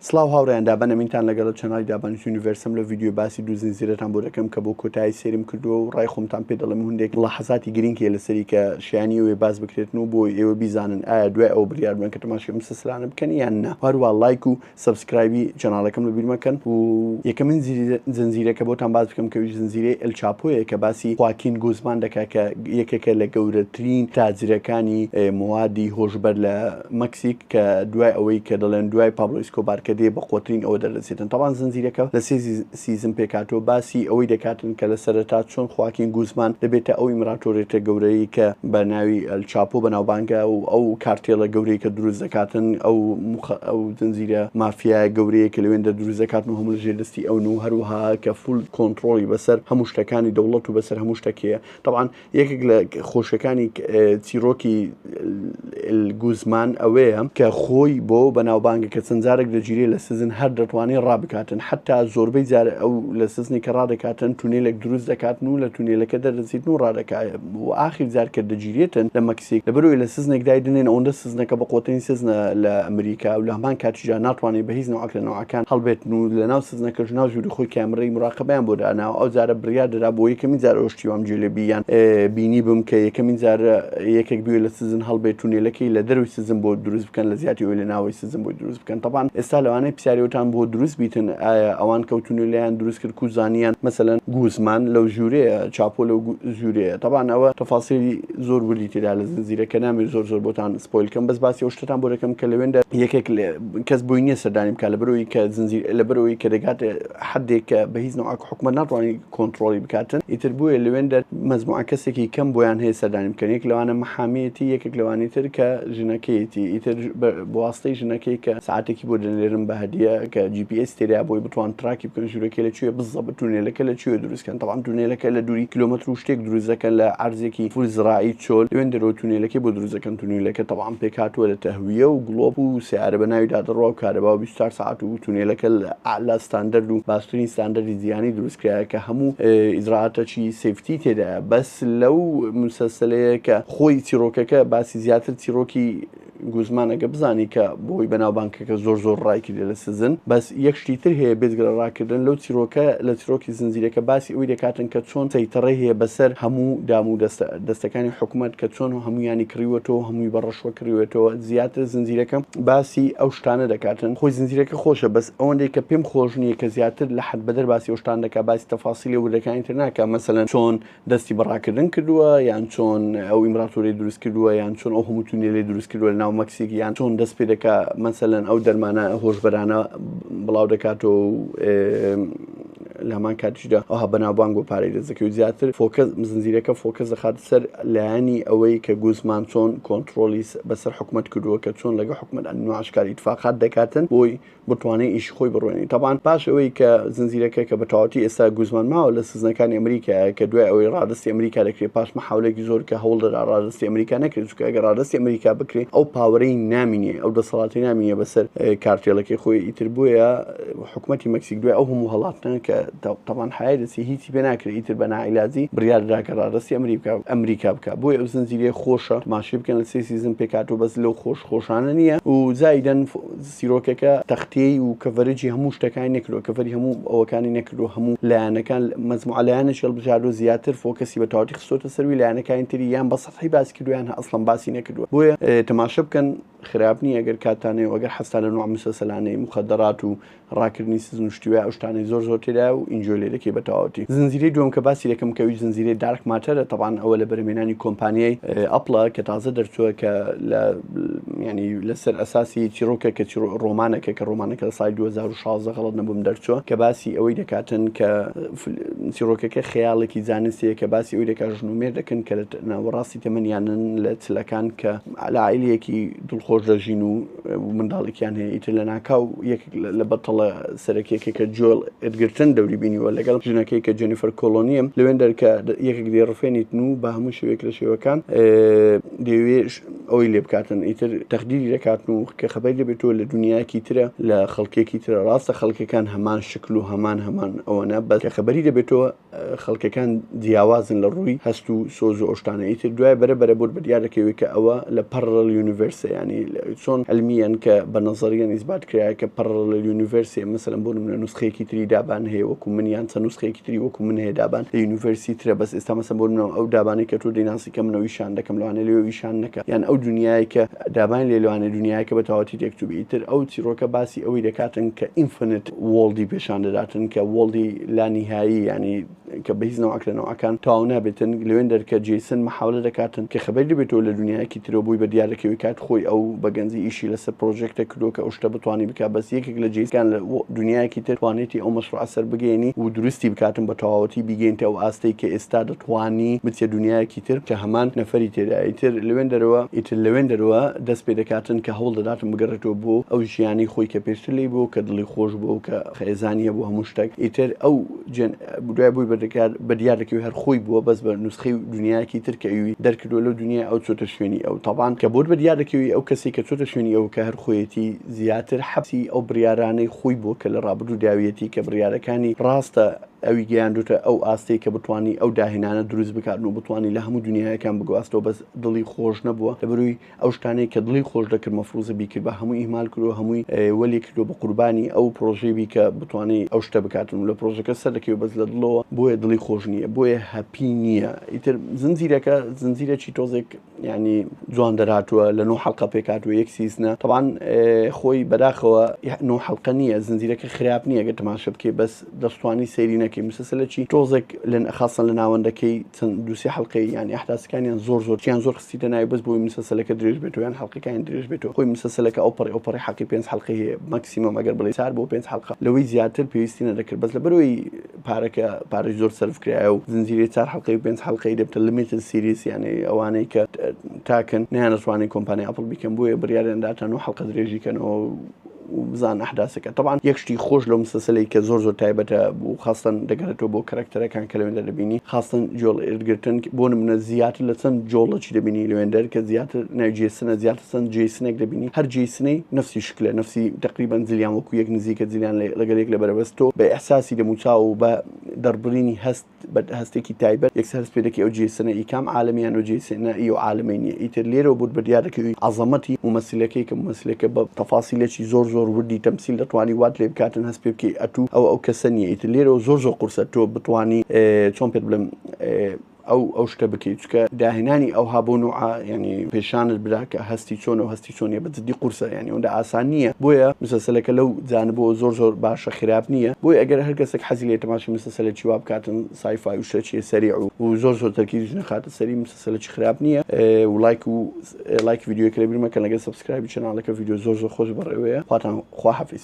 سڵاو هاوڕێیان دابان ئەمینتان لەگەڵە channel ی دابانیس universe م لە ڤیدیۆی باسی دوو زنجیرەتان بۆ دەکەم کە بۆ کۆتایی سەیرم کردووە و ڕای خۆمتان پێ دەڵێم و هەندێک ملاحەزاتی گرنگ هەیە لەسەری کە شایانی ئەوەیە باس بکرێتن و بۆ ئێوە بیزانن ئایا دوای ئەوە بڕیار بدەن کە تەماشای ئەم سلسلانە بکەن یان نا هەروە لایک و subscribe ی channel ەکەم لەبیر مەکەن و یەکەمین زنجیرە کە بۆتان باس بکەم کە ئەویش زنجیرەی ئەل چاپۆیە کە باسی خواکین گوزمان دەکات کە یەکێکە لە گەورەترین تاجرەکانی موادی هۆشبەر لە مەکسیک کە دوای ئەوەی کە دەڵێن دوای پابلۆ ئیسکۆبار کە دێ بە قوەترین ئەوە دەردەچێتن تەبان زنجیرەکە لە سێ season پێکهاتووە باسی ئەوەی دەکاتن کە لە سەرەتا چۆن خواکین گوزمان دەبێتە ئەو ئیمراتۆریەتە گەورەی کە بە ناوی ئەل چاپۆ بەناوبانگە و ئەو کارتێڵە گەورەی کە دروست دەکاتن ئەو ئەو زنجیرە مافیایە گەورەیە کە لەوێندە دروست دەکاتن و هەموو لە ژێر دەستی ئەون و هەروەها کە full کۆنتڕۆڵی بەسەر هەموو شتەکانی دەوڵەت و بەسەر هەموو شتەکەیە تەبعەن یەکێک لە خۆشەکانی چیرۆکی گوزمان ئەوەیە کە خۆی بۆ بەناوبانگە کە چەند جارێک دەگیرێ لە سزن هەر دەتوانێت ڕابکاتن حتا زۆربەی جار ئەو لە سزنی کە ڕادەکاتن تونێلێک دروست دەکاتن و لە تونێلەکە دەردەچیتن و ڕادەکات و ئاخیر جار کە دەگیرێتن لە مەکسیک لەبەرەوەی لە سزنێک دایدنێن ئەوەندە سزنەکە بە قوترین سزنە لە ئەمریکا و لە هەمان کاتیشدا ناتوانێت بە هیچ نەوعەک لە نەوعەکان هەڵبێتن و لە ناو سزنەکەش ناو ژووری خۆی کامرەی مراقبەیان بۆ داناوە ئەو جارە بڕیار درا بۆ یەکەمین جار ئەو شتی وام گوێ لێ بی یان بینی بم کە یەکەمین جار یەکێک بوێ لە سزن هەڵبێت تونێلەکەی لە دەروی سزن بۆ دروست بکەن لە زیاتی ئەوی لە ناوەی سزن بۆی دروست بکەن تەبان ئێستا لەوانەیە پرسیارەوەتان بۆ دروست بیتن ئایا ئەوان کەو تونێلیان دروست کرد کو زانیان مەسەلەن گوزمان لەو ژوورەیە چاپۆ لەو ژوورەیە تەبان ئەوە تەفاسیلی زۆر وردی تێدا لە زنجیرەکە نامەوێت زۆر زۆر بۆتان spoil کەم بەس باسی ئەو شتەتان بۆ دەکەم کە لەوێندا یەکێک کەس بۆی نییە سەردانی بکات لەبەرەوەی کە زنجیر لەبەرەوەی کە دەگاتە حدێک کە بە هیچ نوعێک حکومەت ناتوانێت کۆنتڕۆڵی بکاتن ئیتر بۆیە لەوێندە مەجموعە کەسێکی کەم بۆیان هەیە سەردانی بکەن یەک لەوانە محامیەتی یەکێک لەوانی تر کە ژنەکەیەتی ئیتر بەواستەی ژنەکەی کە ساعتێکی بۆ دەنێرن بە هەدیە کە GPS تێدا بۆی بتوان track ی بکەن ژوورەکەی لە کوێ بزەبت تونێلەکە لە کوێ دروست کەن تەبعەن تونێلەکە لە دووری کیلۆمەتر و شتێک دروست دەکەن لە عەرزێکی full زراعی چۆل لەوێن دەرەوە تونێلەکەی بۆ دروست دەکەن تونێلەکە تەبعەن پێکهاتووە لە تەهویە و گڵۆپ و سەیارە بە ناویدا دەڕوا و کارەبا و 24 سەعات و تونێلەکە لە ئەعلا ستاندەرد و باشترین ستاندەردی جیهانی دروست کرایە کە هەموو ئیجرائاتەکی safety تێدایە بەس لەو مسەلسەلەیە کە خۆی چیڕۆکەکە باسی زیاتر چیڕۆکی گوزمان ئەگە بزانی کە بۆی بەناوبانکەکە زۆر زۆر ڕای کردە لە سزن بەس یەک شتی تر هەیە بێجگە لە ڕاکردن لەو چیرۆکە لە چیرۆکی زنجیرەکە باسی ئەوی دەکاتن کە چۆن سەیتەڕەی هەیە بەسەر هەموو دام و دەستە دەستەکانی حکومەت کە چۆن هەموویانی کڕیوەتەوە هەمووی بە ڕەشوە کڕیوێتەوە زیاتر زنجیرەکە باسی ئەو شتانە دەکاتن خۆی زنجیرەکە خۆشە بەس ئەوەندەی کە پێم خۆش نییە کە زیاتر لە حەد بەدەر باسی ئەو شتان دەکات باسی تەفاسیلی وردەکانی تر ناکات مەسەلەن چۆن دەستی بە ڕاکردن کردووە یان چۆن ئەو ئیمراتۆری دروست کردووە یان چۆن ئەو هەموو تونێلی دروست کردووە لە ناو مەکسیک یان چۆن دەست پێ دەکا مەسەلەن ئەو دەرمانە هۆشبەرانە بڵاو دەکاتەوە و لە هەمان کاتیشدا ئەوها بەناوبانگ و پارەی دەست دەکەوێت زیاتر focus زنجیرەکە focus دەخاتە سەر لایەنی ئەوەی کە گوزمان چۆن کۆنترۆڵی بەسەر حکومەت کردووە کە چۆن لەگە حکومەت ئەنواع ئەشکال ئیتفاقات دەکاتن بۆی بتوانێت ئیشی خۆی بڕوێنی تەبان پاش ئەوەی کە زنجیرەکە کە بە تەواوەتی ئێستا گوزمان ماوە لە سزنەکانی ئەمریکایە کە دوای ئەوەی ڕادەستی ئەمریکا دەکرێت پاش محاولێکی زۆر کە هەوڵ دەرا ڕادەستی ئەمریکا نەکرێت چونکە ئەگەر ڕادەستی ئەمریکا بکرێت ئەو power ەی نامینێ ئەو دەسەڵاتی نامینێ بەسەر کارتێلەکەی خۆی ئیتر بۆیە حکومەتی مەکسیک دوای ئەو هەموو هەڵاتنە کە تەبان حای دەچی هیچی پێ ناکرێت ئیتر بە ناعیلاجی بڕیار درا کە ڕادەستی ئەمریکا ئەمریکا بکە بۆیە ئەو زنجیرەیە خۆشە تماشای بکەن لە سێ season پێکهاتووە بەس لەو خۆش خۆشانە نییە و زایدەن چیرۆکەکە تەختیەی و coverage ی هەموو شتەکانی نەکردوە cover ی هەموو ئەوەکانی نەکردوە هەموو لایەنەکان مەجموعە لایەنێکی هەڵبژاردوە زیاتر focus ی بە تەواوەتی خستۆتە سەروی لایەنەکانی تری یان بە سەتحی باسی کردوە یان ئەسڵەن باسی نەکردوە بۆیە تەماشە بکەن خراپ نییە ئەگەر کاتتان هەیە و ئەگەر حەزتان لە نوع مسەسەلانەی مخدرات و ڕاکردنی سزن و شتی وایە ئەو شتانەی زۆر زۆر تێدایە و enjoy لێ دەکەی بە تەواوەتی. زنجیرەی دووەم کە باسی دەکەم کە ئەویش زنجیرەی Dark Matter ە تەبعەن ئەوە لە بەرهەمهێنانی کۆمپانیای ئەپڵە کە تازە دەرچووە کە لە یعنی لەسەر ئەساسی چیرۆکە کە چیرۆ ڕۆمانەکە کە ڕۆمانەکە لە ساڵی 2016 غەڵەت نەبووم دەرچووە کە باسی ئەوەی دەکاتن کە چیرۆکەکە خەیاڵێکی زانستیە کە باسی ئەوەی دەکات ژن و مێرد دەکەن کە لە ناوەڕاستی تەمەنیانن لە چلەکان کە لە عائیلەیەکی دڵخۆش دەژین و منداڵێکیان هەیە ئیتر لە ناکاو یەکێک لە بەتەڵە سەرەکیەکە کە جۆل ئێدگرتن دەوری بینیوە لەگەڵ ژنەکەی کە جێنیفەر کۆلۆنیە لەوێن دەرکە یەکێک دەیڕفێنیتن و بە هەموو شێوەیەک لە شێوەکان دەیەوێ ئەوەی لێ بکاتن ئیتر تەخدیری دەکاتن و کە خەبەری دەبێتەوە لە دنیایەکی ترە لە خەڵکێکی ترە ڕاستە خەڵکەکان هەمان شکل و هەمان هەمان ئەوەنە بەس کە خەبەری دەبێتەوە خەڵکەکان جیاوازن لە ڕووی هەست و سۆز و ئەوشتانە ئیتر دوای بەرە بەرە بۆت بەدیار دەکەوێت کە ئەوە لە parallel universe ە یانی چۆن علمیەن کە بە نەزەریەن ئیسبات کرایە کە parallel universe ە مەسەلەن بۆ نمونە نوسخەیەکی تری دابان هەیە وەکو من یان چەند نوسخەیەکی تری وەکو من هەیە دابان لە universe ی ترە بەس ئێستا مەسەلەن بۆ نمونە ئەو دابانەی کە تۆ دەیناسی کە من ئەو ئیشان دەکەم لەوانەیە لەوێ ئیشان نەکا یان ئەو دنیای کە دابان لێ لەوانەیە دنیایەکە بە تەواوەتی تێکچووبێ ئیتر ئەو چیرۆکە باسی ئەوەی دەکاتن کە infinite world ی پێشان دەداتن کە world ی لا نیهایی یانی کە بە هیچ نەوعەک لە نەوعەکان تەواو نابێتن لەوێندەر کە جەیسن مەحاولە دەکاتن کە خەبەری دەبێتەوە لە دنیایەکی ترەوە بۆی بە دیار دەکەوێت کات خۆی ئەو بە گەنجی ئیشی لەسەر project ە کردووە کە ئەو شتە بتوانی بکات بەس یەکێک لە جەیسکان لە دنیایەکی تر توانێتی ئەو مەشروعە سەر بگەیەنی و دروستی بکاتن بە تەواوەتی بیگەینتە ئەو ئاستەی کە ئێستا دەتوانی بچێ دنیایەکی تر کە هەمان نەفەری تێدایە ئیتر لەوێندەرەوە ئیتر لەوێندەرەوە دەست پێ دەکاتن کە هەوڵ دەداتن بگەڕێتەوە بۆ ئەو ژیانەی خۆی کە پێشتر لێی بووە کە دڵی خۆش بووە و کە خێزانی هەبوو هەموو شتێک ئیتر ئەو جێن دوای بۆی بەدەکار بەدیار دەکەوێت هەر خۆی بووە بەس بە نوسخەی دنیایەکی تر کە ئەوی دەرکردووە لەو دنیای ئەو چۆتە شوێنی ئەو تەبان کە بۆت بەدیار دەکەوی ئەو کەسی کە چۆتە شوێنی ئەو کە هەر خۆیەتی زیاتر حەپسی ئەو بڕیارانەی خۆی بووە کە لە ڕابردوو داویەتی کە بڕیارەکانی ڕاستە ئەوی گەیاندوتە ئەو ئاستەی کە بتوانی ئەو داهێنانە دروست بکات و بتوانی لە هەموو دنیایەکان بگواستەوە بەس دڵی خۆش نەبووە لەبەروی ئەو شتانەی کە دڵی خۆش دەکرد مەفروزە بیکرد بە هەمووی ئیهمال کردو هەمووی وەلی کردو بە قوربانی ئەو پرۆژەی بی کە بتوانی ئەو شتە بکاتن و لە پرۆژەکە سەر دەکەوێت بەس لە دڵەوە بۆیە دڵی خۆش نییە بۆیە happy نییە ئیتر زنجیرەکە زنجیرەکی تۆزێک ینی جوان دەرهاتووە لە نۆ حەڵقە پێکاتوە یەک season ە تەبان خۆی بەداخەوە نۆ حەڵقە نییە زنجیرەکە خراپ نییە گە تەماشە بکەی بەس دەستوانی سەیری نەکەی مسەسەلەکی تۆزێک لە خاصەن لە ناوەندەکەی چەند دووسێ حەڵقەی یانی ئەحداسەکانیان زۆر زۆر چیان زۆر خستیتە ناوی بەس بۆی مسەسەلەکە درێژ بێتەوە یان حەڵقەکانی درێژ بێتەوە خۆی مسەسەلەکە ئەو پەڕی ئەو پەڕی حەقی پێنج حەڵقەی هەیە maximum ئەگەر بڵێ چار بۆ پێنج حەڵقە لەوەی زیاتر پێویستی نەدەکرد بەس لەبەرەوەی پارەکە پارەی زۆر سەرف کرایە و زنجیرەی چار حەڵقەی و پێنج حەڵقەی دەبتە limited series یانی ئەوانەی کە تاکن نەیانەتوانی کۆمپانیای ئەپڵ بیکەن بۆیە بڕیاریان دا تا نۆ حەڵقە درێژی کەنەوە و بزان ئەحداسەکە تەبعەن یەک شتی خۆش لەو مسەسەلەی کە زۆر زۆر تایبەتە و خاستەن دەگەرێتەوە بۆ کەرەکتەرەکان کە لەوێندەر دەبینی خاستەن جۆڵ ئێرگرتن بۆ نمونە زیاتر لە چەند جۆڵەکی دەبینی لەوێندەر کە زیاتر ناوی جێسنە زیاتر چەند جێسنێک دەبینی هەر جێسنەی نفسی شکلە نفسی تقریبا جلیان وەکو یەک نزیکە جلیان لەگەڵ یەک لەبەرە بەس تۆ بە ئیحساسی دەموچاو و بە دەربڕینی هەست بە هەستێکی تایبەت یەکسەر هەست پێ دەکەی ئەو جێسنە ئی کام عالەمە یان ئەو جێسنە ئی ئەو عالەمەی نییە ئیتر لێرەوە بۆت بەدیار دەکەوی عەزەمەتی مومەسیلەکەی کە مومەسیلەکە بە تەفاسیلێکی زۆر زۆر وردی تەمسیل دەتوانی وات لێ بکاتن هەست پێ بکەی ئەتوو ئەوە ئەو کەسە نییە ئیتر لێرەوە زۆر زۆر قورسە تۆ بتوانی چۆن پێت بڵێم ئەو ئەو شتە بکەیت چونکە داهێنانی ئەوها بۆ نوعە ینی پێشانت بدا کە هەستی چۆنە و هەستی چۆنیە بە جدی قورسە یانی ئەوەندە ئاسان نییە بۆیە مسەسەلەکە لەو جانبەوە زۆر زۆر باشە خراپ نییە بۆیە ئەگەر هەر کەسێک حەزی لێ تەماشای مسەسەلێکی وا بکاتن sci-fi و شتێکی سەریع و زۆر زۆر تەرکیزیش نەخاتە سەری مسەسەلێکی خراپ نییە و لایک و لایک ڤیدیۆکە لەبیر مەکەن لەگەڵ subscribe ی channel ەکە ڤیدیۆ زۆر زۆر خۆش بەڕێوەیە خواتان خواحافیز.